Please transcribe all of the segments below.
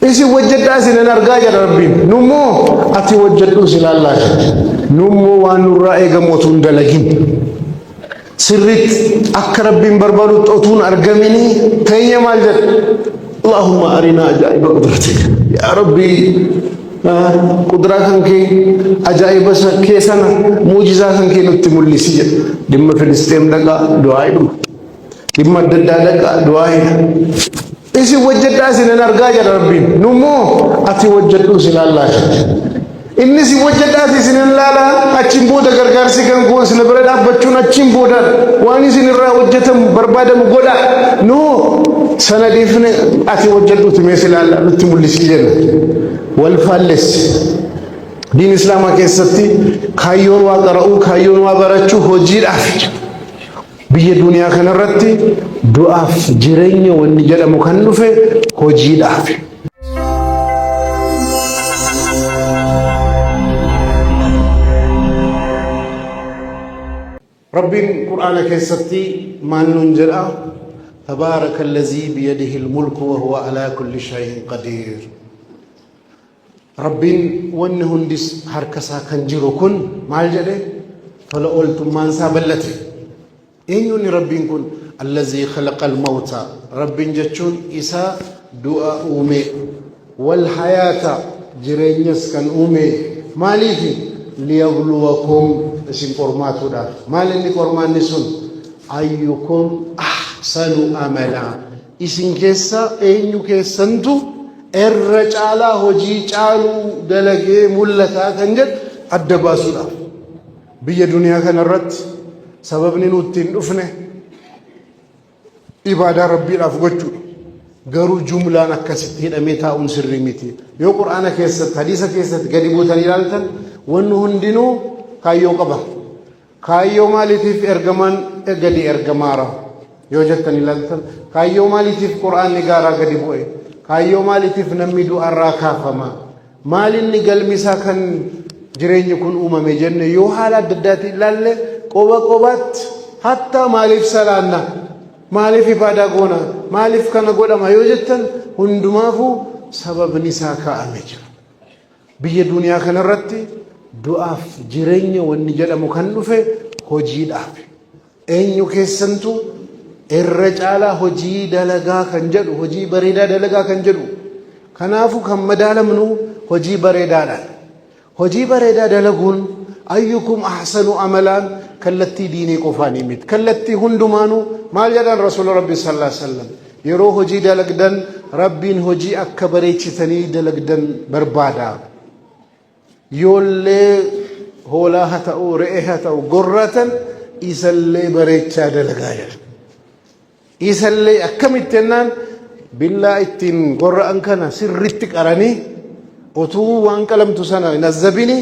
Isin hojjedhaa isinan argaa jedha Rabbiin. Nummoo ati hojjedhuu si laallaa jedha. Nummoo waan nurraa eegamu otuu hin dalagin. Sirriitti akka Rabbiin barbaadutti otuu hin argaminii teenya maal jedha? Allahumma arinaa ajaa'iba qudratika. Yaa Rabbii qudraa kan kee ajaa'iba kee sana muujizaa kan kee nutti mul'isi jedha. Dhimma Filisxeem dhaqaa du'aa hidhuma. Dhimma adda addaa dhaqaa du'aa hidha. Isin hojjedhaa isinan argaa jedha Rabbiin. Nummoo ati hojjedhuu si laallaa jedha. Inni isin hojjedhaati isinan laalaa achiin booda gargaarsi kan koo isin bira dhaabbachuun achiin booda waan isin irraa hojjetamu barbaadamu godha. Nuu sana dhiifne ati hojjedhuuti mee si laallaa nutti mul'isii jenna. Wal faallessi. Diin Islaamaa keessatti kaayyoon waa qara'uu kaayyoon waa barachuu hojiidhaaf. Biyya duniyaa kanarratti du'aaf jireenya wanni jedhamu kan dhufe hojiidhaaf. Rabbiin Qur'aana keessatti maal nuun jedha? Tabaaraka allazii biyadihi almulku wa huwa alaa kulli shay'in qadiir. Rabbiin wanni hundis harka isaa kan jiru kun maal jedhe? Tola ooltummaan isaa bal'ate. Eenyuuni Rabbiin kun? Allazii khalaqal mawta. Rabbiin jechuun isa du'a uume. Wal hayaata jireenyas kan uume. Maaliifi? Liyabluwakum isin qormaatuudhaaf. Maal inni qormaanni sun? Ayyukum ahsanu amala. Isin keessa eenyu keessantu irra caalaa hojii caaluu dalagee mul'ataa kan jedhu adda baasuudhaaf. Biyya duniyaa kanarratti sababni nu ittiin dhufne ibaadaa Rabbiidhaaf gochuudha. Garuu jumlaan akkasitti hidhamee taa'uun sirrii miti. Yoo Qur'aana keessatti, hadiisa keessatti gadi buutanii ilaaltan wanni hundinuu kaayyoo qaba. Kaayyoo maaliitiif ergamaan gadi ergamaara yoo jettan ilaaltan kaayyoo maaliitiif Qur'aanni gaaraa gadi bu'e? Kaayyoo maaliitiif namni du'arraa kaafama? Maal inni galmi isaa kan jireenyi kun uumame jenne yoo haala adda addaatiin ilaalle qoba qobaatti hatta maaliif salaanna? Maaliif ibaadaa goona? Maaliif kana godhama yoo jettan hundumaafuu sababni isaa kaa'ame jira. Biyya duniyaa kanarratti du'aaf jireenya wanni jedhamu kan dhufe hojiidhaaf. Eenyu keessantu irra caalaa hojii dalagaa kan jedhu hojii bareedaa dalagaa kan jedhu. Kanaafuu kan madaalamnu hojii bareedaadhaan. Hojii bareedaa dalaguun ayyukum ahsanu amalaan kallattii diinii qofaanii miti. Kallattii hundumaanuu maal jedhan Rasuula Rabbi sallallahu alaihi wasallam yeroo hojii dalagdan Rabbiin hojii akka bareechitanii dalagdan barbaada. Yoollee hoolaa haa ta'u re'ee haa ta'u gorratan isallee bareechaa dalagaa jedha. Isallee akkamitti jennaan billaa ittiin gorra'an kana sirritti qaranii otuu waan qalamtu sana hin azzabini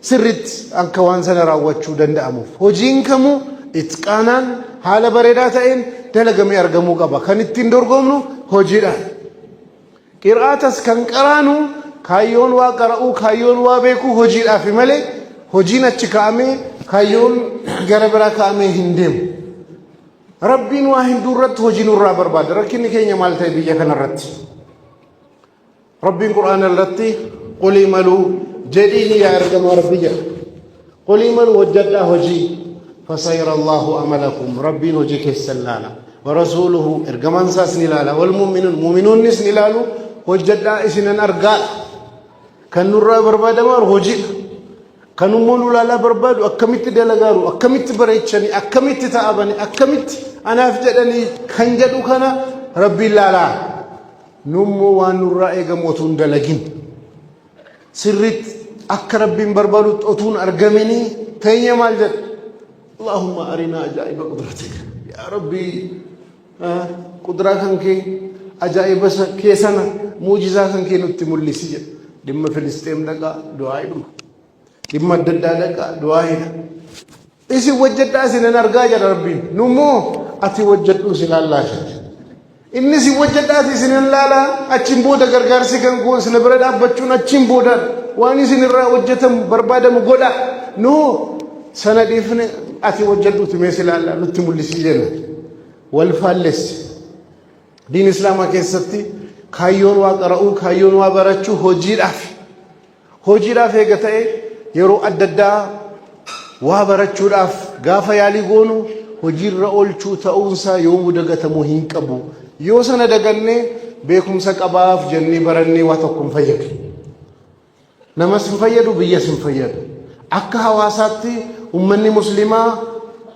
sirritti akka waan sana raawwachuu danda'amuuf. Hojiin kamuu itqaanaan haala bareedaa ta'een dalagamee argamuu qaba. Kan ittiin dorgomnu hojiidhaan. Qir'aatas kan qaraanu kaayyoon waa qara'uu kaayyoon waa beekuu hojiidhaafi malee hojiin achi kaa'amee kaayyoon gara biraa kaa'amee hin deemu. Rabbiin waa hedduu irratti hojii nurraa barbaada. Rakkinni keenya maal ta'e biyya kanarratti? Rabbiin Qur'aana irratti qul imaluu jedhiin yaa ergamaa Rabbi jedha. Qul imaluu hojjadhaa hojii fasayara Allahu amalakum Rabbiin hojii keessan laala. Warasuuluhu ergamaan isaas ni laala. Wal mu'minuun mu'minoonnis ni laalu hojjadhaa isinan argaadha. Kan nurraa barbaadamaa hojiidha. Kan immoo nu laalaa barbaadu akkamitti dalagaaru, akkamitti bareechanii, akkamitti ta'abanii, akkamitti anaaf jedhanii kan jedhu kana Rabbiin laalaa. Nummoo waan nurraa eegamu otuu hin dalagin. Sirriitti akka Rabbiin barbaadutti otuu hin argaminii teenya maal jedha? Allahumma arinaa ajaa'iba qudratika. Yaa Rabbii Qudraa kan kee ajaa'iba kee sana muujizaa kan kee nutti mul'isi jedha. Dhimma Filisxeem dhaqaa du'aa hidhuma. Dhimma adda addaa dhaqaa du'aa hidha. Isin hojjedhaa isinan argaa jedha Rabbiin. Nummoo ati hojjedhuu si laallaa jedha. Inni isin hojjedhaati isinan laalaa achiin booda gargaarsi kan koo isin bira dhaabbachuun achiin booda waan isin irraa hojjetamu barbaadamu godha. Nuu sana dhiifne ati hojjedhuuti mee si laallaa nutti mul'isi jenna. Wal faallessi. Diin Islaamaa keessatti Kaayyoon waa qara'uu, kaayyoon waa barachuu hojiidhaaf. Hojiidhaaf eega ta'e, yeroo adda addaa waa barachuudhaaf gaafa yaalii goonu hojiirra oolchuu ta'uunsaa yoomuu dagatamuu hin qabu. Yoo sana dagannee beekumsa qabaaf jennee barannee waa tokko hin fayyadu. Namas hin fayyadu, biyyas hin fayyadu. Akka hawaasaatti ummanni Muslimaa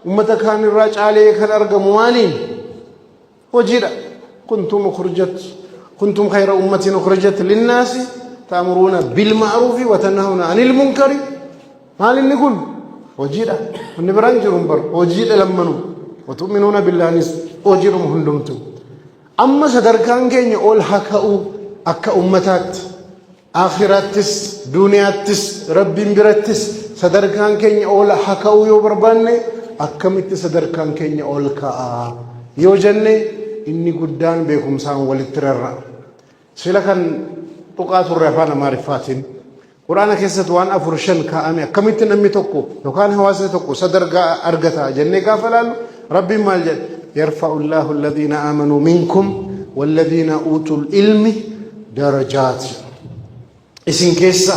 ummata kaan irraa caalee kan argamu maaliin? Hojiidha. Kuntum ukhrijat kuntum khayra ummatin ukhrijat linnaasi ta'muruuna bil ma'ruufi wa tanhawna anil munkari. Maal inni kun? Hojiidha. Inni biraan jiru hin baru. Hojiidha lammanuu. Wa tu'minuuna billaanis hojiidhuma hundumtuu. Amma sadarkaan keenya ol haa ka'u akka ummataatti. Aakhiraattis, duuniyaattis, Rabbiin birattis sadarkaan keenya ol haa ka'uu yoo barbaanne, akkamitti sadarkaan keenya ol ka'a yoo jenne, inni guddaan beekumsaan walitti rarra'a. Sila kan tuqaa turre afaan Amaariffaatiin Quraana keessatti waan afur shan kaa'ame, akkamitti namni tokko yookaan hawaasni tokko sadarkaa argata jennee gaafa ilaallu, Rabbiin maal jedhe? Yarfa'u Allahu alladhiina aamanuu minkum walladhiina uutul ilmi darajaat. Isin keessa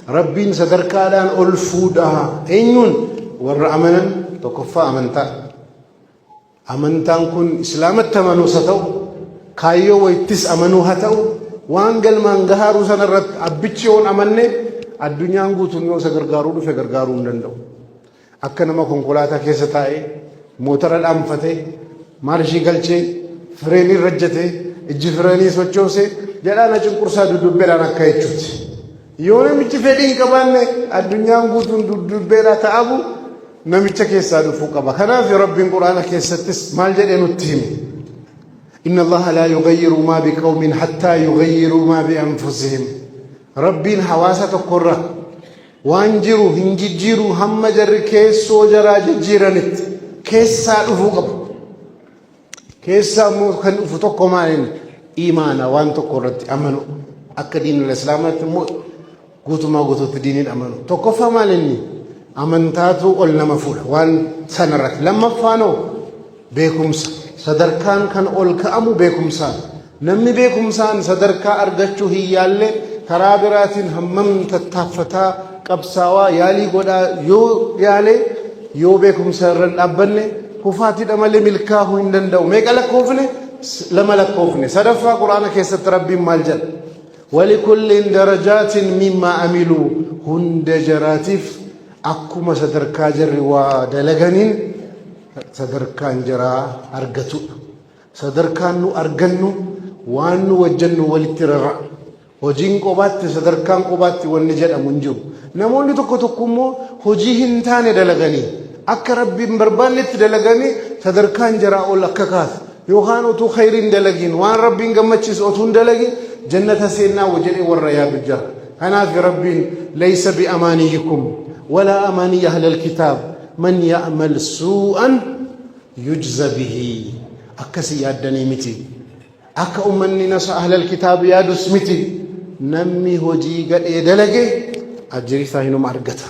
Rabbiin sadarkaadhaan ol fuudha. Eenyuun? Warra amanan. Tokkoffaa amantaa. Amantaan kun Islaamatti amanuus haa ta'u, kaayyoo wayittis amanuu haa ta'u, waan galmaan gahaaruu sana irratti abbichi yoon amanne, addunyaan guutuun yoo isa gargaaruu dhufe gargaaruu hin danda'u. Akka nama konkolaataa keessa taa'ee motora dhaamfatee, maarshii galchee, fireenii rajjatee, ijji fireenii sochoosee jedhaa na cunqursaa dudubbeedhaan akka jechuuti. Yoo namichi fedhii hin qabaanne, addunyaan guutuun dudubbeedhaa ta'abu namicha keessaa dhufuu qaba. Kanaaf Rabbiin Quraana keessattis maal jedhee nutti hime? Inna Allaha laa yughayyiru maa biqawmin hattaa yughayyiruu maa bi'anfusihim. Rabbiin hawaasa tokkorra waan jiru hin jijjiiru hamma jarri keessoo jaraa jijjiiranitti. Keessaa dhufuu qabu. Keessaa immoo kan dhufu tokko maaliin? Imaana, waan tokko irratti amanu. Akka diinul Islaamaatti immoo guutumaa guutuutti diiniin amanu. Tokkoffaa maal inni? Amantaatu ol nama fuudha waan sana irratti. Lammaffaanoo beekumsa. Sadarkaan kan ol ka'amu beekumsaan. Namni beekumsaan sadarkaa argachuu hin yaalle, karaa biraatiin hammam tattaaffataa, qabsaawaa, yaalii godhaa yoo yaale, yoo beekumsa irra hin dhaabbanne kufaatiidha malee milkaa'uu hin danda'u. Meeqa lakkoofne? Lama lakkoofne. Sadaffaa Quraana keessatti Rabbiin maal jedha? Walikullin darajaatin mimmaa amiluu. Hunda jaraatiif akkuma sadarkaa jarri waa dalaganiin sadarkaan jaraa argatudha. Sadarkaan nu argannu waan nu wajjannu walitti rarra'a. Hojiin qobaatti sadarkaan qobaatti wanni jedhamu hin jiru. Namoonni tokko tokko immoo hojii hin taane dalaganii, akka Rabbiin hin barbaannetti dalaganii, sadarkaan jaraa ol akka kaasu, yookaan utuu khayriin dalagiin, waan Rabbiin gammachiisu utuu hin dalagin jannata seennaa jedhee warra yaadu jira. Kanaaf Rabbiin laysa bi amaaniyyikum walaa amaaniyya ahlal kitaab man ya'mal suu'an yujza bihi. Akkasi yaaddanii miti. Akka ummanni nasa ahlal kitaab yaadus miti. Namni hojii gadhee dalage ajrii isaa hinuma argata.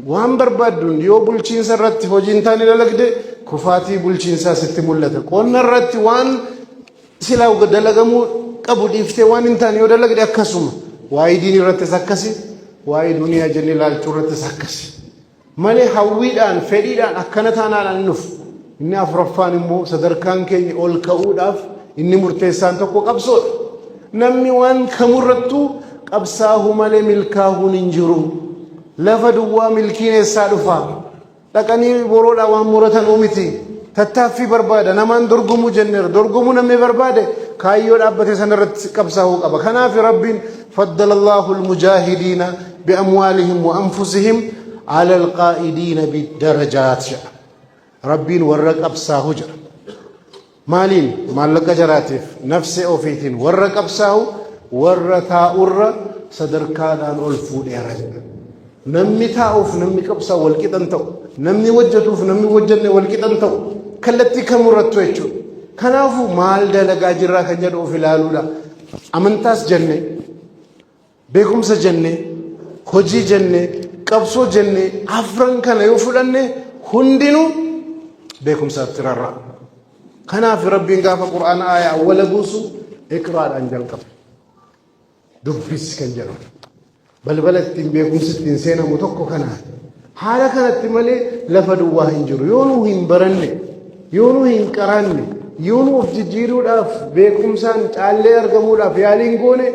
Waan barbaadduun yoo bulchiinsa irratti hojii hin taane dalagde, kufaatii bulchiinsaa sitti mul'ata. Qonna irratti waan silaa dalagamuu qabu dhiiftee waan hin taane yoo dalagde akkasuma. Waa'ee diinii irrattis akkasi, waa'ee duniyaa jennee ilaalchuu irrattis akkasi. Malee hawwiidhaan, fedhiidhaan akkana taanaadhaan hin dhufu. Inni afuraffaan immoo sadarkaan keenya ol ka'uudhaaf inni murteessaan tokko qabsoodha. Namni waan kamurrattuu qabsaahuu malee milkaahuun hin jiru. Lafa duwwaa milkiin eessaa dhufa? Dhaqanii boroodhaa waan muratan miti. Tattaaffii barbaada. Namaan dorgomuu jenneera. Dorgomuu namni barbaade kaayyoo dhaabbate sanarratti qabsaa'uu qaba. Kanaaf Rabbiin faddala Allahu almujaahidiina bi'amwaalihim wa anfusihim ala alqaa'idiina bidarajaat jedha. Rabbiin warra qabsaahu jedha. Maaliin? Maallaqa jaraatiif nafsee ofiitiin warra qabsaahu warra taa'urra sadarkaadhaan ol fuudheera jedha. Namni taa'uuf namni qabsaa'u wal qixan ta'u. Namni hojjetuuf namni hojjenne wal qixan ta'u. Kallattii kamurrattu jechuudha. Kanaafuu maal dalagaa jirraa kan jedhu of ilaaluudha. Amantaas jenne, beekumsa jenne, hojii jenne, qabsoo jenne, afran kana yoo fudhanne hundinuu beekumsaatti rarra'a. Kanaaf Rabbiin gaafa Qur'aana aayaa awwala buusu Iqraadhaan jalqaba. Dubbisi kan jedhu. Balbala ittiin beekumsi ittiin seenamu tokko kanaa. Haala kanatti malee lafa duwwaa hin jiru. Yoo nu hin baranne, yoo nu hin qaranne, yoo nu of jijjiiruudhaaf beekumsaan caallee argamuudhaaf yaaliin goone,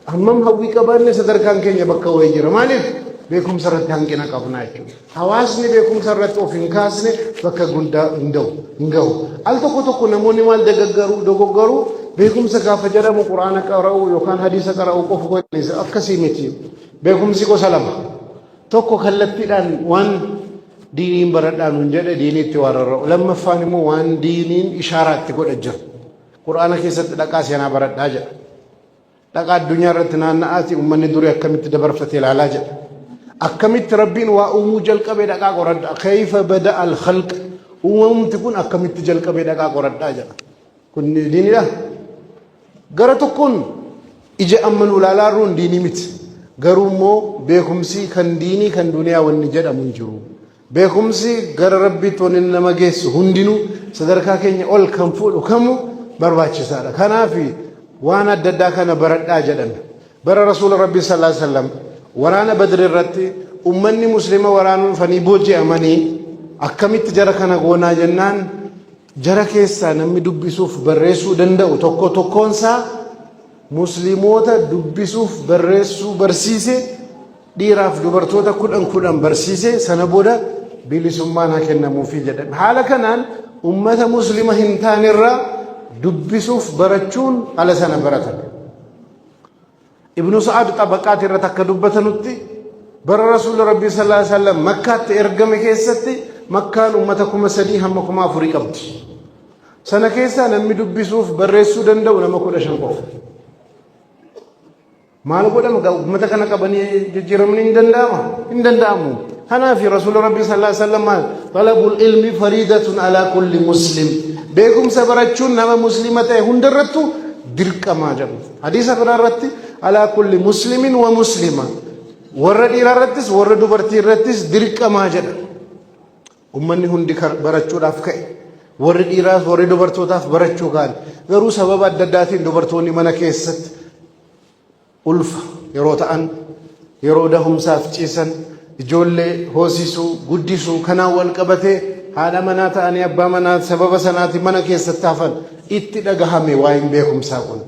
hammam hawwii qabaanne sadarkaan keenya bakka wayii jira. Maaliif? Beekumsa irratti hanqina qabnaa jechuudha. Hawaasni beekumsa irratti of hin kaasne bakka guddaa hin ga'u. Hin gahu. Al tokko tokko namoonni maal dagaggaru dogoggaru? Beekumsa gaafa jedhamu Quraana qara'uu yookaan hadiisa qara'uu qofa godhanii, akkasii miti. Beekumsi gosa lama. Tokko kallattiidhaan waan diiniin baradhaa nuun jedhe, diiniitti waan rarra'u. Lammaffaan immoo waan diiniin ishaaraa itti godha jira. Quraana keessatti dhaqaa seenaa baradhaa jedha. Dhaqaa addunyaa irratti naanna'aati uummanni durii akkamitti dabarfate ilaalaa jedha. Akkamitti Rabbiin waa uumuu jalqabe dhaqaa qoradhaa. كيف بدأ الخلق. Uumamti kun akkamitti jalqabe dhaqaa qoradhaa jedha. Kun diinidha. Gara tokkoon ija amma nu ilaalaa jirruun diinii miti. Garuu immoo beekumsi kan diinii kan duniyaa wanni jedhamu hin jiru. Beekumsi gara Rabbiitti wanni nama geessu hundinuu, sadarkaa keenya ol kan fuudhu kamuu barbaachisaadha. Kanaaf waan adda addaa kana baradhaa jedhame. Bara Rasuula Rabbii صلى الله عليه وسلم waraana Badri irratti ummanni Muslima waraanuu dhufanii booji'amanii, akkamitti jara kana goonaa jennaan, jara keessaa namni dubbisuuf barreessuu danda'u tokko tokkoonsaa Musliimoota dubbisuuf barreessuu barsiise, dhiiraaf dubartoota 10 10 barsiise, sana booda bilisummaan haa kennamuufi jedhan. Haala kanaan ummata Muslima hin taanerraa dubbisuuf barachuun ala sana baratan. Ibnu Sa'ad Xabaqaati irratti akka dubbatanutti, bara Rasuula Rabbii صلى الله عليه وسلم Makkaatti ergame keessatti Makkaan ummata 3000 hamma 4000 qabdi. Sana keessaa namni dubbisuuf barreessuu danda'u nama 15 qofa. Maal godhama? Ummata kana qabanii jijjiiramni hin danda'ama? Hin danda'amu. Kanaaf Rasuula Rabbii صلى الله عليه وسلم maal? طلب العلم فريضة على كل مسلم. Beekumsa barachuun nama Muslima ta'e hundarrattu dirqamaa jedhu. Hadiisa biraa irratti على كل مسلم ومسلمة. Warra dhiiraa irrattis warra dubartii irrattis dirqamaa jedha. Ummanni hundi barachuudhaaf ka'e. Warri dhiiraas warri dubartootaaf barachuu ka'an. Garuu sababa adda addaatiin dubartoonni mana keessatti ulfa yeroo ta'an, yeroo dahumsaaf ciisan, ijoollee hoosisuu, guddisuu, kanaan wal qabatee haadha manaa ta'anii abbaa manaa sababa sanaatiin mana keessatti hafan, itti dhagahame waa'een beekumsaa kun.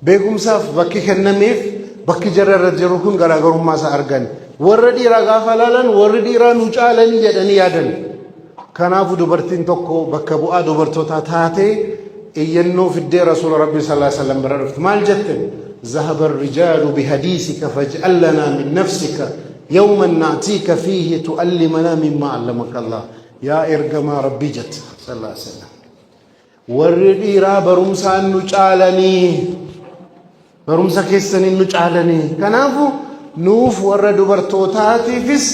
Beekumsaaf bakki kennameef, bakki jarra irra jiru kun garaagarummaa isaa argan. Warra dhiiraa gaafa ilaalan, warri dhiiraa nu caalanii jedhanii yaadan. Kanaafuu dubartiin tokko bakka bu'aa dubartootaa taatee iyyannoo fiddee Rasuula Rabbii صلى الله عليه وسلم bira dhufte. Maal jette? ذهب الرجال بحديثك فاجعل لنا من نفسك يوما نأتيك فيه تعلمنا مما علمك الله. Yaa ergamaa Rabbii jette صلى الله عليه وسلم. Warri dhiiraa barumsaan nu caalanii, barumsa keessaniin nu caalanii, kanaafuu nuuf warra dubartootaatiifis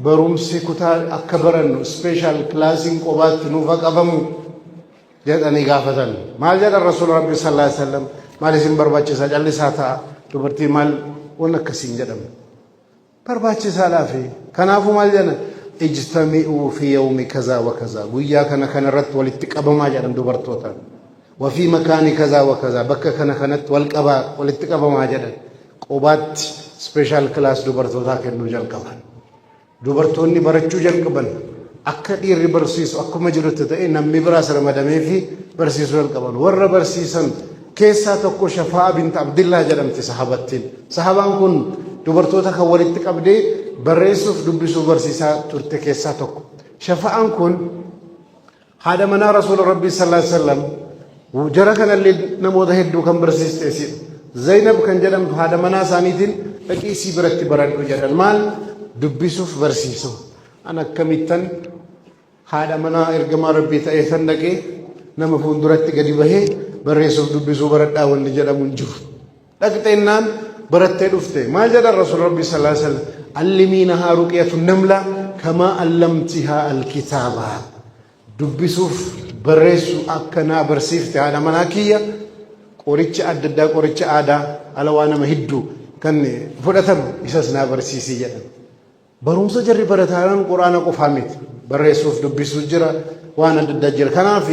barumsi kutaa akka barannu, special classiin qobaatti nuuf qabamu jedhanii gaafatan. Maal jedhan Rasuula Rabbii صلى الله عليه وسلم? Maal isin barbaachisaa? Callisaa ta'a, dubartii maal waan akkasiin jedhamu barbaachisaadhaafi. Kanaafuu maal jedhan? اجتمعوا في يوم كذا وكذا, guyyaa kana kana irratti walitti qabamaa jedhan dubartootaan. وفي مكان كذا وكذا, bakka kana kanatti wal qabaa, walitti qabamaa jedhan. Qobaatti special class dubartootaa kennuu jalqaban. Dubartoonni barachuu jalqaban. Akka dhiirri barsiisu akkuma jirutti ta'e, namni biraas ramadamee fi barsiisuu jalqaban. Warra barsiisan keessaa tokko Shafaa bint Abdillaa jedhamti sahabattiin. Sahabaan kun dubartoota kan walitti qabdee barreessuuf dubbisuu barsiisaa turte keessaa tokko. Shafa'aan kun haadha manaa Rasuula Rabbii صلى الله عليه وسلم, jara kanallee namoota hedduu kan barsiiste isiidha. Zaynab kan jedhamtu haadha manaa isaaniitiin dhaqii isii biratti baradhu jedhan. Maal? Dubbisuuf barsiisu. An akkamittan haadha manaa ergamaa Rabbii ta'ee san dhaqee nama fuulduratti gadi bahee barreessuuf dubbisuu baradhaa wanni jedhamu hin jiru. Dhaqxeennaan barattee dhufte. Maal jedhan Rasuul Rabbii صلى الله عليه وسلم? علمينها رقية النمل كما علمتها الكتابة. Dubbisuuf barreessuu akkanaa barsiifte haadha manaa kiyya, qoricha adda addaa, qoricha aadaa ala waa nama hedduu kan fudhatamu isas naa barsiisii jedhan. Barumsa jarri barataan Quraana qofaa miti. Barreessuuf dubbisuu jira, waan adda addaa jira. Kanaaf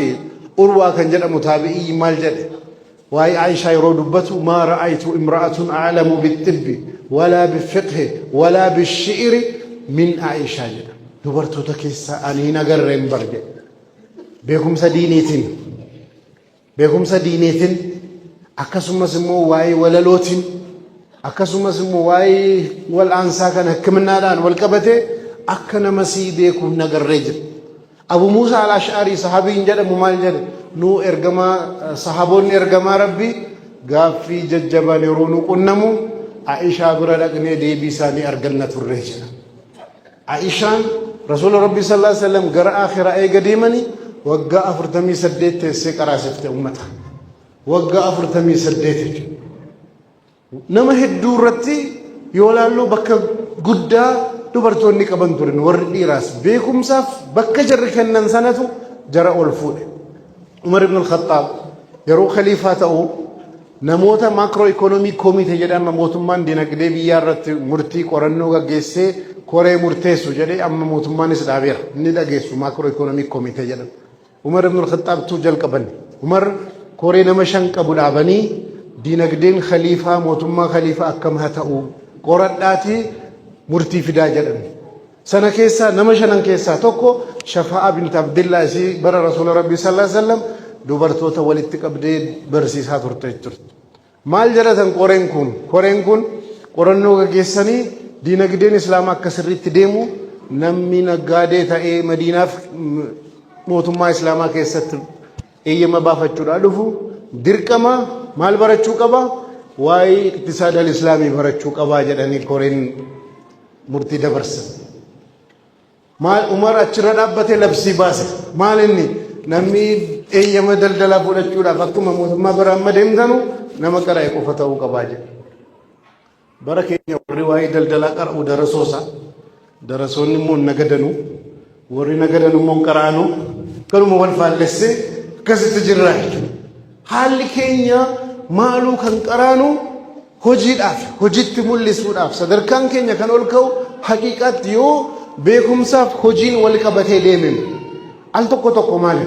Urwaa kan jedhamu taabi'ii maal jedhe? Waa'ee Aishaa yeroo dubbatu, maa ra'aytu imra'atun a'lamu bixxibbi walaa bifiqhi walaa bishi'iri min Aishaa jedha. Dubartoota keessaa ani hin agarreen bar jedha. Beekumsa diiniitiin, beekumsa diiniitiin, akkasumas immoo waa'ee walalootiin, akkasumas immoo waa'ee wal'aansaa kan hikimnaadhaan wal qabatee akka nama sii beeku hin agarree jira. Abu Muusaa al-Ash'arii sahabiin jedhamu maal jedhe? Nu ergamaa, sahaboonni ergamaa Rabbii gaaffii jajjabaan yeroo nu qunnamu Aishaa bira dhaqnee deebii isaanii arganna turre jedha. Aishaan Rasuula Rabbii sallallahu alaihi wasallam gara akhiraa eega deemanii waggaa 48 teessee qaraasifte ummata. Waggaa 48 jechuudha. Nama hedduu irratti yoo ilaallu bakka guddaa dubartoonni qaban turan, warri dhiiraas beekumsaaf bakka jarri kennan sanatu jara ol fuudhe. Umar ibn al-Khattaab yeroo khaliifaa ta'u namoota macro economy committee jedhama, mootummaan dinagdee biyyaa irratti murtii qorannoo gaggeessee koree murteessu jedhee amma mootummaanis dhaabeera. Inni dhageessu macro economy committee jedhama. Umar ibn al-Khattaabtu jalqaban. Umar koree nama 5 qabu dhaabanii, diinagdeen khaliifaa, mootummaa khaliifaa akkam haa ta'u qoradhaatii murtii fidaa jedhan. Sana keessaa nama shanan keessaa tokko Shafaa'a bint Abdillaa, isii bara Rasuula Rabbii sallallahu alaihi wasallam dubartoota walitti qabdee barsiisaa turte jechuudha. Maal jedhatan koreen kun? Koreen kun qorannoo gaggeessanii, diinagdeen Islaamaa akka sirriitti deemu namni naggaadee ta'ee Madiinaaf mootummaa Islaamaa keessatti eeyyama baafachuudhaa dhufu dirqama maal barachuu qaba? Waa'ee iqtisaad al-Islaamii barachuu qabaa jedhanii koreen murtii dabarsan. Maal, Umar achirra dhaabbatee labsii baase. Maal inni? Namni eeyyama daldalaa fudhachuudhaaf akkuma mootummaa bira amma deemtanu nama qara'e qofa ta'uu qabaa jedhe. Bara keenya warri waa'ee daldalaa qara'u darasoosa. Darasoonni immoo nagadanu. Warri nagadanu immoo hin qara'anu. Kanuma wal faallessee akkasitti jirra jechuudha. Haalli keenya maaluu, kan qaraanu hojiidhaaf, hojitti mul'isuudhaaf, sadarkaan keenya kan ol ka'u haqiiqaatti yoo beekumsaaf hojiin wal qabatee deememe. Al tokko tokko maali?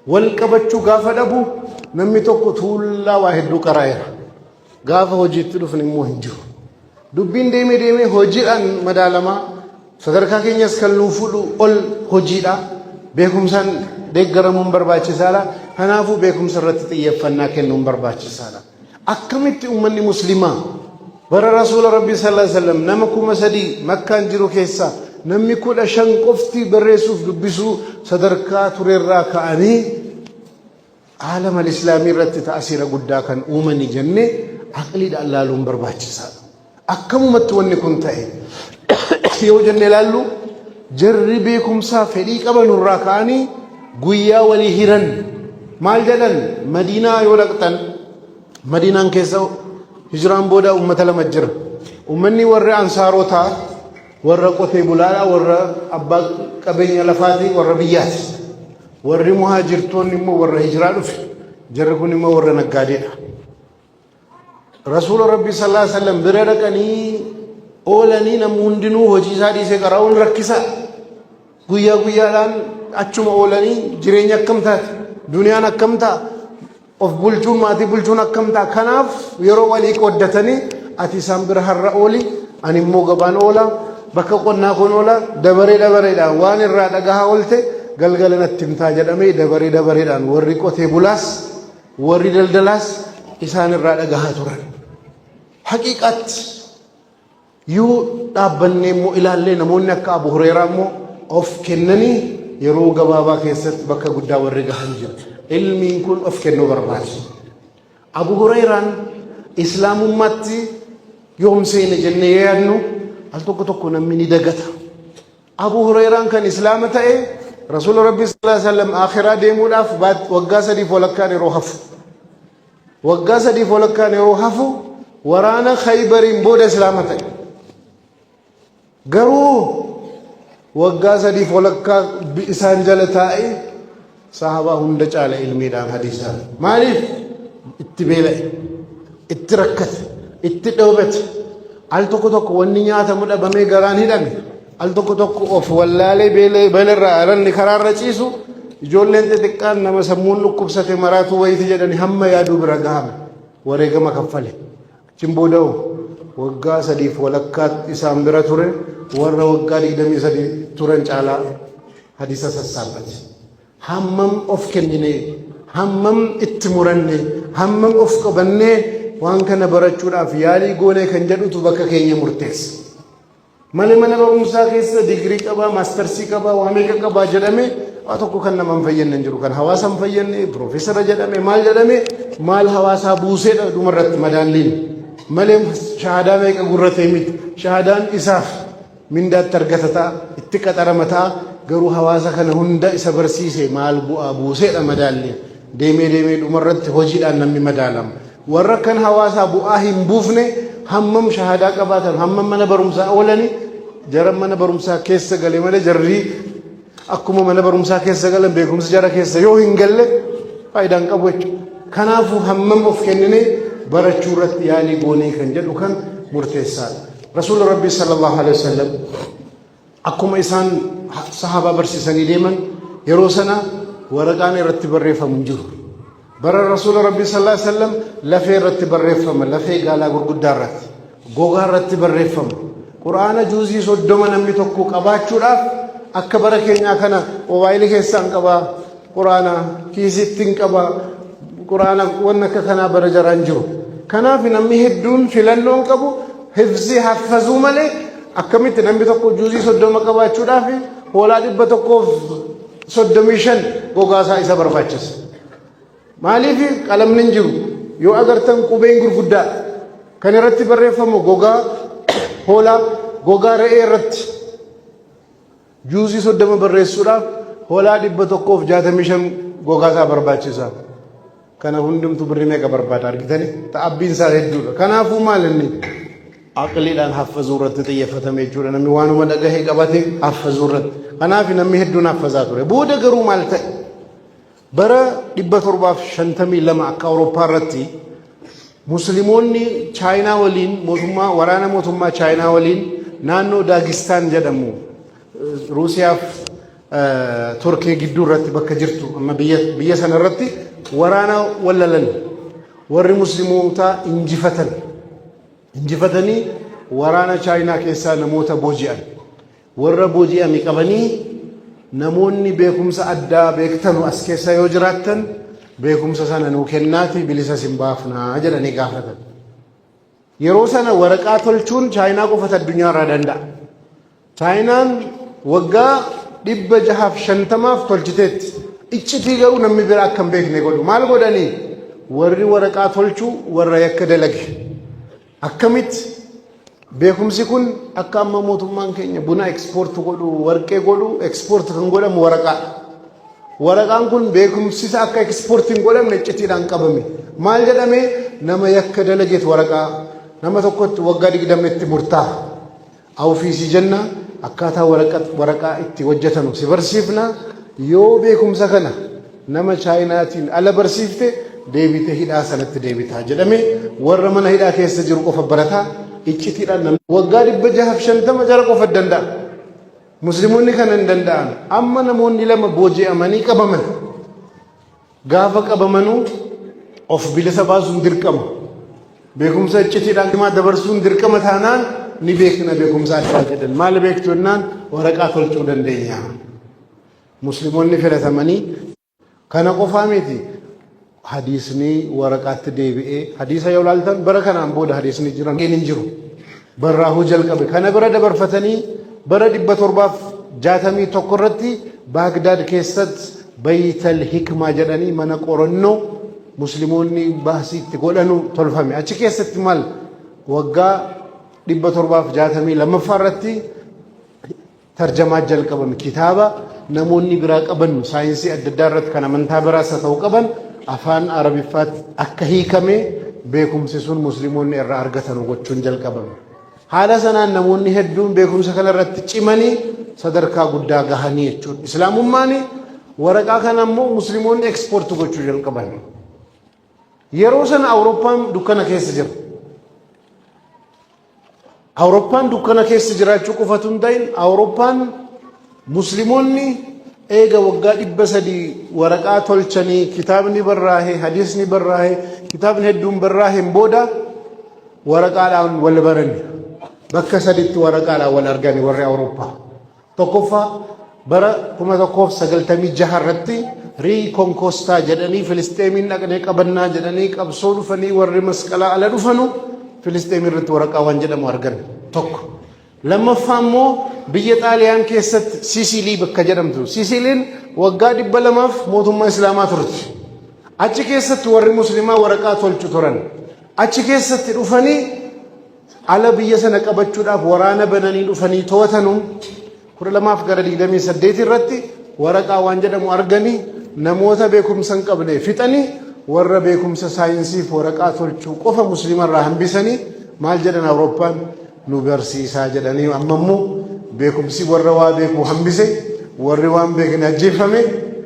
Wal qabachuu gaafa dhabu, namni tokko tuullaa waa hedduu qara'eera. Gaafa hojiitti dhufne immoo hin jiru. Dubbiin deemee deemee hojiidhaan madaalamaa, sadarkaa keenyas kan nuu fuudhu ol hojiidha. Beekumsaan deeggaramuun barbaachisaadha. Kanaafuu beekumsa irratti xiyyeeffannaa kennuun barbaachisaadha. Akkamitti uummanni Muslimaa bara Rasuula Rabbii sallallahu alaihi wasallam nama 3000 Makkaan jiru keessaa namni 15 qofti barreessuuf dubbisuu sadarkaa turerraa ka'anii aalam al-islaamii irratti ta'asiira guddaa kan uumani jennee aqliidhaan laaluun barbaachisaadha. Akkamumatti wanni kun ta'e yoo jennee ilaallu, jarri beekumsaa fedhii qaban irraa ka'anii guyyaa walii hiran. Maal jedhan? Madiinaa yoo dhaqxan, Madiinaan keessa hijiraan booda uummata lama jira. Uummanni warri ansaarotaa warra qotee bulaadha, warra abbaa qabeenya lafaati, warra biyyaati. Warri muhaajirtoonni immoo warra hijiraa dhufe. Jarri kun immoo warra naggaadeedha. Rasuula Rabbii sallallahu alaihi wasallam bira dhaqanii oolanii namni hundinuu hojii isaa dhiisee qara'uun rakkisaa. Guyyaa guyyaadhaan achuma oolanii jireenya akkam taate, duniyaan akkam ta'a, of bulchuun, maatii bulchuun akkam ta'a. Kanaaf yeroo walii qooddatanii, ati isaan bira har'a ooli, ani immoo gabaan oola, bakka qonnaa kun oola, dabaree dabareedhaan waan irraa dhagahaa oolte galgala natti himtaa jedhamee, dabaree dabareedhaan warri qotee bulaas warri daldalaas isaan irraa dhagahaa turan. Haqiiqaatti yoo dhaabbannee immoo ilaallee, namoonni akka Abu Hureeraa immoo of kennanii yeroo gabaabaa keessatti bakka guddaa warri gahan jiru. Ilmiin kun of kennuu barbaada. Abu Hureeraan Islaamummaatti yoom seene jennee yaadnu, al tokko tokko namni ni dagata. Abu Hureeraan kan Islaama ta'e Rasuula Rabbii sallallahu alaihi wasallam akhiraa deemuudhaaf waggaa sadiif walakkaan yeroo hafu. Waggaa sadiif walakkaan yeroo hafu, waraana Khaybariin booda Islaama ta'e. Garuu waggaa sadiif walakkaa isaan jala taa'ee sahabaa hunda caala ilmiidhaan, hadiisaan. Maaliif? Itti beela'e, itti rakkate, itti dhoobate. Al tokko tokko wanni nyaatamu dhabamee garaan hidhame. Al tokko tokko of wallaalee beelarraa alanni karaarra ciisu. Ijoolleen xixiqqaan nama sammuun dhukkubsate maraatuu wayiiti jedhani hamma yaaduu bira gahame. Wareegama kaffale. Achiin booda waggaa sadiif walakkaa isaan bira ture, warra waggaa 23 turan caalaa hadiisa sassaabbate. Hammam of kenninee, hammam itti muranne, hammam of qabannee waan kana barachuudhaaf yaalii goonee kan jedhutu bakka keenya murteessa. Malee mana barumsaa keessa digirii qabaa, maastarsii qabaa, waa meeqa qabaa jedhame waa tokko kan nama hin fayyadne hin jiru. Kan hawaasa hin fayyadne, piroofeesara jedhame, maal jedhame, maal hawaasaa buuseedha dhumarratti madaalliin. Malee shahaadaa meeqa gurratee miti. Shahaadaan isaaf mindaatti argata ta'a, itti qaxarama ta'a. Garuu hawaasa kana hunda isa barsiise maal bu'aa buuseedha madaalliin. Deemee deemee dhumarratti hojiidhaan namni madaalama. Warra kan hawaasaa bu'aa hin buufne hammam shahaadaa qabaatan, hammam mana barumsaa oolani, jara mana barumsaa keessa gale malee, jarri akkuma mana barumsaa keessa galan beekumsa jara keessa yoo hin galle faayidaan qabu jechuudha. Kanaafuu hammam of kenninee barachuu irratti yaalii goonee kan jedhu kan murteessaadha. Rasuulli Rabbii sallallahu alaihi wasallam akkuma isaan sahabaa barsiisanii deeman, yeroo sana waraqaan irratti barreeffamu hin jiru. Bara Rasuula Rabbii sallallahu alaihi wasallam lafee irratti barreeffama, lafee gaalaa gurguddaa irratti, gogaa irratti barreeffama. Qur'aana juuzii 30 namni tokko qabaachuudhaaf akka bara keenyaa kana moobaayilii keessaan qabaa, qur'aana kiisitti hin qabaa, qur'aana wanni akka kanaa bara jaraan jiru. Kanaaf namni hedduun filannoon qabu hifzii haffazuu malee, akkamitti namni tokko juuzii 30 qabaachuudhaaf hoolaa 135 gogaasaa isa barbaachisa? Maaliif? Qalamni hin jiru. Yoo agartan qubeen gurguddaa kan irratti barreeffamu gogaa hoolaa, gogaa re'ee irratti. Juuzii 30 barreessuudhaaf hoolaa 165 gogaasaa barbaachisa. Kana hundumtu birrii meeqa barbaada argitanii? Ta'abbiin isaa hedduudha. Kanaafuu maal inni aqliidhaan haffazuu irratti xiyyeeffatame jechuudha. Namni waanuma dhagahee qabate haffazuu irratti. Kanaaf namni hedduun haffazaa ture. Booda garuu maal ta'e? Bara 752 akka Awurooppaa irratti Musliimoonni Chaayinaa waliin, mootummaa waraana mootummaa Chaayinaa waliin naannoo Daagistaan jedhamu, Ruusiyaaf Turkii gidduu irratti bakka jirtu, amma biyya sana irratti waraana wallalan. Warri Muslimootaa injifatan. Injifatanii waraana Chaayinaa keessaa namoota booji'an. Warra booji'ame qabanii, namoonni beekumsa addaa beektanu as keessa yoo jiraattan beekumsa sana nuu kennaati bilisa isin baafnaa jedhanii gaafatan. Yeroo sana waraqaa tolchuun Chaayinaa qofatu addunyaa irraa danda'a. Chaayinaan waggaa 650f tolchiteetti. Iccitii garuu namni biraa akka hin beekne godhu. Maal godhanii? Warri waraqaa tolchuu warra yakka dalage. Akkamitti beekumsi kun, akka amma mootummaan keenya buna export godhu, warqee godhu, export kan godhamu waraqaadha. Waraqaan kun beekumsi isaa akka export hin godhamne iccitiidhaan qabame. Maal jedhame? Nama yakka dalageet waraqaa, nama tokkotti waggaa 20 itti murtaa'a. Awufiisii jenna, akkaataa waraqaa itti hojjetanu si barsiifna, yoo beekumsa kana nama Chaayinaatiin ala barsiifte deebite hidhaa sanatti deebitaa jedhame. Warra mana hidhaa keessa jiru qofa barataa, iccitiidhaan namni waggaa 650 jara qofa danda'a. Musliimonni kana hin danda'an. Amma namoonni lama booji'amanii qabaman. Gaafa qabamanuu of bilisa baasuun dirqama. Beekumsa iccitiidhaan himaa dabarsuun dirqama taanaan, ni beekna beekumsa addaa jedhan. Maal beektu jennaan, waraqaa tolchuu dandeenya. Musliimonni filatamanii kana qofaa miti. Hadiisni waraqaatti deebi'ee, hadiisa yoo ilaaltan bara kanaan booda hadiisni jiran hin jiru. Barraahuu jalqabe. Kana bira dabarfatanii bara 761 irratti Baagdaad keessatti Baytal Hikmaa jedhanii mana qorannoo Musliimoonni baasii itti godhanu tolfame. Achi keessatti maal, waggaa 762ffaa irratti tarjamaa jalqabame. Kitaaba namoonni biraa qaban, saayinsii adda addaa irratti, kan amantaa biraas haa ta'u qaban, afaan Arabiffaatti akka hiikame, beekumsi sun Musliimoonni irraa argatan gochuun jalqabame. Haala sanaan namoonni hedduun beekumsa kana irratti cimanii sadarkaa guddaa gahanii jechuudha. Islaamummaan waraqaa kana immoo Musliimoonni export gochuu jalqaban. Yeroo sana Awurooppaan dukkana keessa jira. Awurooppaan dukkana keessa jiraachuu qofatu hin ta'in, Awurooppaan Musliimoonni Eega waggaa 300 waraqaa tolchanii, kitaabni barraahee, hadiisni barraahee, kitaabni hedduun barraaheen booda waraqaadhaan wal barani. Bakka saditti waraqaadhaan wal argani warri Awurooppaa. Tokkoffaa, bara 1096 irratti Riikonkostaa jedhanii, Filisxeemiin dhaqnee qabannaa jedhanii qabsoo dhufanii, warri masqalaa ala dhufanu Filisxeemii irratti waraqaa waan jedhamu argan tokko. Lammaffaa immoo biyya Xaaliyaan keessatti Sisilii bakka jedhamtu. Sisiliin waggaa 200f mootummaa Islaamaa turte. Achi keessatti warri Muslimaa waraqaa tolchu turan. Achi keessatti dhufanii ala biyya sana qabachuudhaaf waraana bananii dhufanii to'atanu 1228 irratti waraqaa waan jedhamu arganii, namoota beekumsa hin qabne fixanii, warra beekumsa saayinsiif waraqaa tolchuu qofa musliimarraa hambisanii, maal jedhan, Awurooppaan nu barsiisaa jedhanii. Amma immoo beekumsi warra waa beeku hambise, warri waan beekne ajjeefame.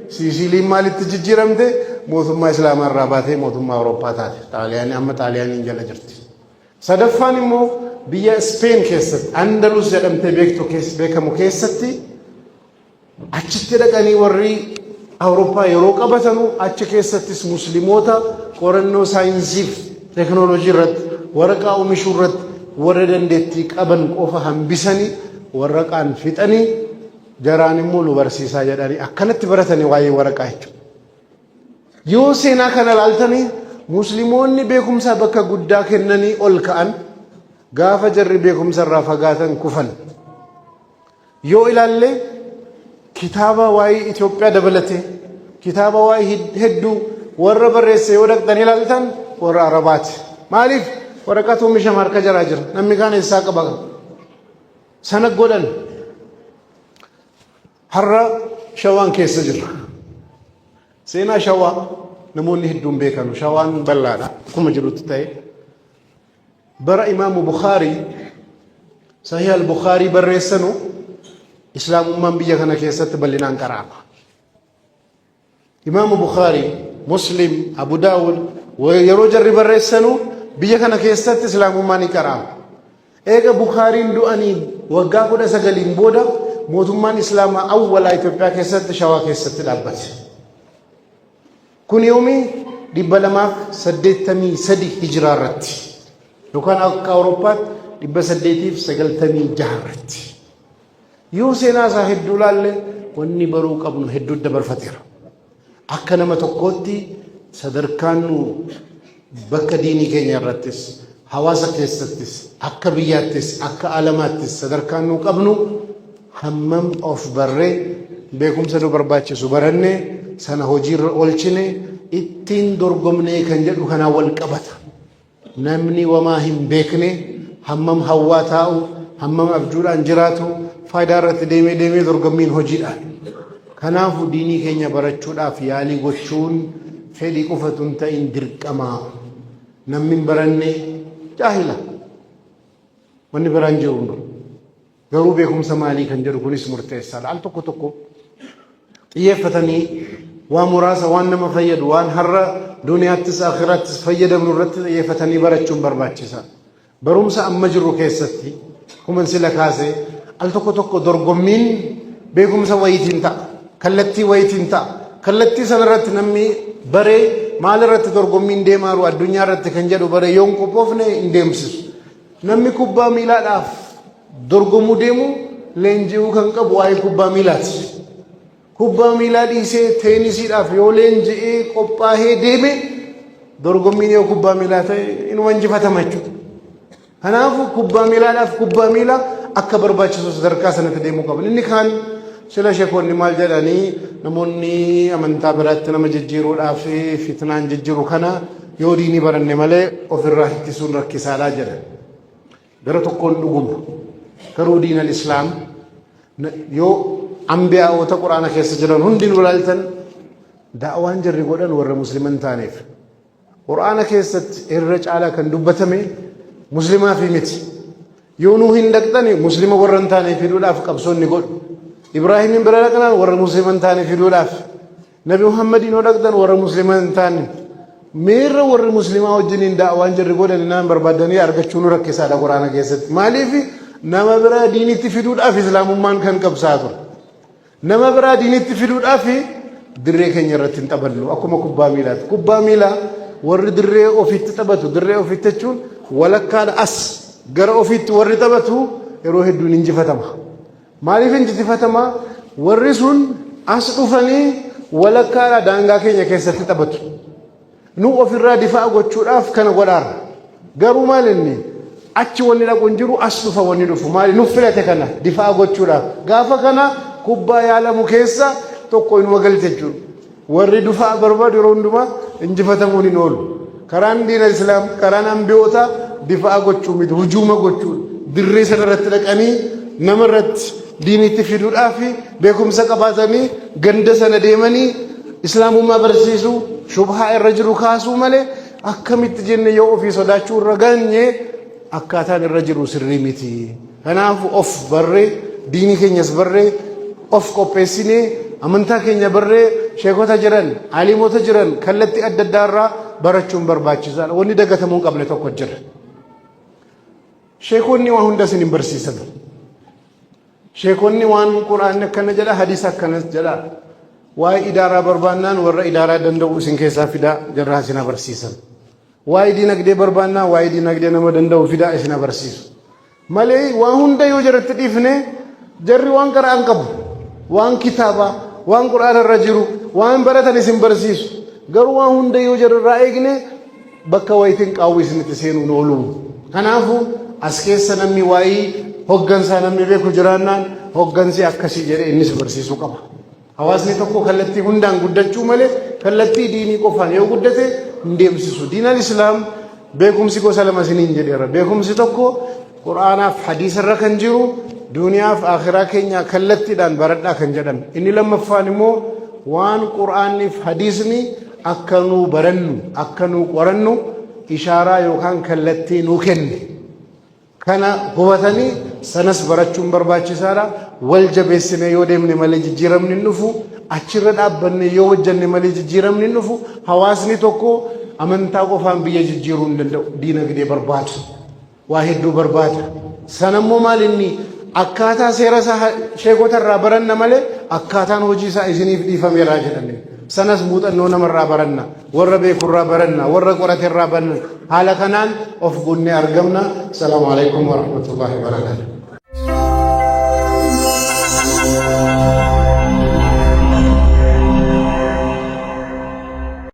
Siisiliin maalitti jijjiiramte? Mootummaa Islaamaa irraa baatee mootummaa Awurooppaa taate. Xaaliyaanii amma Xaaliyaaniin jala jirti. Sadaffaan immoo biyya Speen keessatti, Andalus jedhamtee beektu beekamu keessatti, achitti dhaqanii warri Awurooppaa yeroo qabatanu, achi keessattis musliimoota qorannoo saayinsiif teekinooloojii irratti, waraqaa oomishuu irratti warra dandeettii qaban qofa hambisanii, waraqaan fixanii, jaraan immoo nu barsiisaa jedhanii akkanatti baratanii waa'ee waraqaa jechuudha. Yoo seenaa kana ilaaltanii, musliimoonni beekumsa bakka guddaa kennanii ol ka'an, gaafa jarri beekumsa irraa fagaatan kufan. Yoo ilaalle, kitaaba waa'ee Itoophiyaa dabalatee kitaaba waa'ee hedduu warra barreesse yoo dhaqxanii ilaaltan, warra Arabaati. Maaliif? Waraqatu oomishama harka jaraa jira. Namni kaan eessaa qaba? Sana godhan. Har'a Shawaan keessa jirra. Seenaa Shawaa namoonni hedduun beekanu. Shawaan bal'aadha. Akkuma jirutti ta'e. Bara Imaamu Bukhaarii Sahih al-Bukhaarii barreessanu, Islaamummaan biyya kana keessatti bal'inaan qara'ama. Imaamu Bukhaarii, Muslim, Abu Daawud yeroo jarri barreessanu biyya kana keessatti Islaamummaan ni qara'ama. Eega Bukhaariin du'anii waggaa 19n booda mootummaan Islaamaa awwalaa Itoophiyaa keessatti, Shawaa keessatti dhaabbate. Kun yoomi? 283 hijiraa irratti yookaan akka Awurooppaatti 896 irratti. Yoo seenaa isaa hedduu laalle, wanni baruu qabnu hedduu dabarfateera. Akka nama tokkootti sadarkaan nu bakka diinii keenya irrattis, hawaasa keessattis, akka biyyaattis, akka alamaattis sadarkaan nu qabnu hammam of barree, beekumsa nu barbaachisu barannee, sana hojiirra oolchine ittiin dorgomnee kan jedhu kanaan wal qabata. Namni wamaa hin beekne hammam hawwaa taa'u, hammam abjuudhaan jiraatu, faayidaa irratti deemee deemee dorgommiin hojiidhaan. Kanaafuu diinii keenya barachuudhaaf yaalii gochuun fedhii qofatu hin ta'in, dirqama. Namni hin baranne jaahila. Wanni biraan jiru hunduu. Garuu beekumsa maalii kan jedhu kunis murteessaadha. Al tokko tokko xiyyeeffatanii waan muraasa, waan nama fayyadu, waan har'a duniyaattis akhiraattis fayyadamnu irratti xiyyeeffatanii barachuun barbaachisa. Barumsa amma jirru keessatti kuman sila kaasee, al tokko tokko dorgommiin beekumsa wayiitiin ta'a. Kallattii wayiitiin ta'a. Kallattii sanarratti namni baree, maal irratti dorgommiin deemaaru addunyaa irratti kan jedhu baree yoo hin qophoofne hin deemsisu. Namni kubbaa miilaadhaaf dorgomuu deemu leenji'uu kan qabu waa'ee kubbaa miilaati. Kubbaa miilaa dhiisee teenisiidhaaf yoo leenji'ee qophaa'ee deeme, dorgommiin yoo kubbaa miilaa ta'e inuma injifatama jechuudha. Kanaafuu kubbaa miilaadhaaf kubbaa miilaa akka barbaachisu sadarkaa sanatti deemuu qaban. Inni kaan sila sheekonni maal jedhanii, namoonni amantaa biraatti nama jijjiiruudhaaf fitnaan jijjiiru kana yoo diinii baranne malee ofirraa ittisuun rakkisaadhaa jedhan. Gara tokkoon dhuguma. Garuu diin al-Islaam yoo ambiyaa'ota Quraana keessa jiran hundinuu ilaaltan, da'waan jarri godhan warra Muslima hin taaneef. Quraana keessatti irra caalaa kan dubbatame Muslimaa fi miti. Yoo nuu hin dhaqxani, Muslima warra hin taane fiduudhaaf qabsoon ni godhu. Ibraahimin bira dhaqnaan warra Muslima hin taane fiduudhaaf. Nabi Muhammadiin yoo dhaqxan warra Muslima hin taane. Meerra warri Muslimaa wajjiniin da'waan jarri godhan naan barbaadanii argachuu nu rakkisaadha Quraana keessatti. Maaliif? Nama biraa diinitti fiduudhaaf Islaamummaan kan qabsaa ture. Nama biraa diinitti fiduudhaaf dirree keenya irratti hin taphannu akkuma kubbaa miilaati. Kubbaa miilaa warri dirree ofiitti taphatu, dirree ofiitti jechuun walakkaadha as gara ofiitti warri taphatu yeroo hedduun injifatama. Maaliif injifatama? Warri sun as dhufanii walakkaadha daangaa keenya keessatti taphatu. Nu ofirraa difaa gochuudhaaf kana godhaarra. Garuu maal inni achi wanni dhaqu hin jiru, as dhufa wanni dhufu maali nuuf filate kana difaa gochuudhaaf. Gaafa kana kubbaa yaalamu keessa tokko inuma galte jechuudha. Warri dufaa barbaadu yeroo hundumaa injifatamuun hin oolu. Karaan diina islaam, karaan ambiyootaa difaa gochuu miti, hujuuma gochuu, dirree sana irratti dhaqanii nama irratti diinitti fiduudhaaf beekumsa qabaatanii ganda sana deemanii islaamummaa barsiisuu, shubhaa irra jiru kaasuu malee akkamitti jenne yoo ofii sodaachuu irra ganye akkaataan irra jiru sirrii miti. Kanaaf of barree, diinii keenyas barree, of qopheessinee, amantaa keenya barree, sheekota jiran, aalimoota jiran kallattii adda addaa irraa barachuun barbaachisaadha. Wanni dagatamuu hin qabne tokko jira. Sheekonni waan hunda isin hin barsiisan. Sheekonni waan Qur'aanni akkana jedha, hadiisa akkana jedha. Waa'ee idaaraa barbaannaan warra idaaraa danda'u isin keessaa fidaa, jarraa isin barsiisan. Waa'ee diinagdee barbaannaan waa'ee diinagdee nama danda'u fidaa, isin barsiisu. Malee waan hunda yoo jaratti dhiifne, jarri waan qara'an qabu, waan kitaabaa, waan Qur'aana irra jiru, waan baratan isin barsiisu. Garuu waan hunda yoo jarrirraa eegne bakka wayitiin qaawwi isinitti seenuun oolu. Kanaafuu as keessa namni waa'ee hoggansaa namni beeku jiraannaan hoggansi akkasii jedhee innis barsiisuu qaba. Hawaasni tokko kallattii hundaan guddachuu malee kallattii diinii qofaan yoo guddate hin deemsisu. Diinal Islaam beekumsi gosa lama isiniin jedheera. Beekumsi tokko Qur'aanaaf hadiisa irra kan jiru, duniyaaf akhiraa keenya kallattiidhaan baradhaa kan jedhame. Inni lammaffaan immoo waan Qur'aanniif hadiisni akka nuu barannu, akka nuu qorannu ishaaraa yookaan kallattii nuu kenne. Kana hubatanii sanas barachuun barbaachisaadha. Wal jabeessinee yoo deemne malee jijjiiramni hin dhufu. Achirra dhaabbanne yoo hojjenne malee jijjiiramni hin dhufu. Hawaasni tokko amantaa qofaan biyya jijjiiruu hin danda'u. Diinagdee barbaada. Waa hedduu barbaada. Sanammoo maal inni akkaataa seera isaa sheekota irraa baranna malee akkaataan hojii isaa isiniif dhiifameeraa jedhame. Sanas muuxannoo namarraa baranna, warra beekurraa baranna, warra qoraterraa baranna. Haala kanaan of guunnee argamna. Salaamu alaikum warahmatullahi wabarakatuh.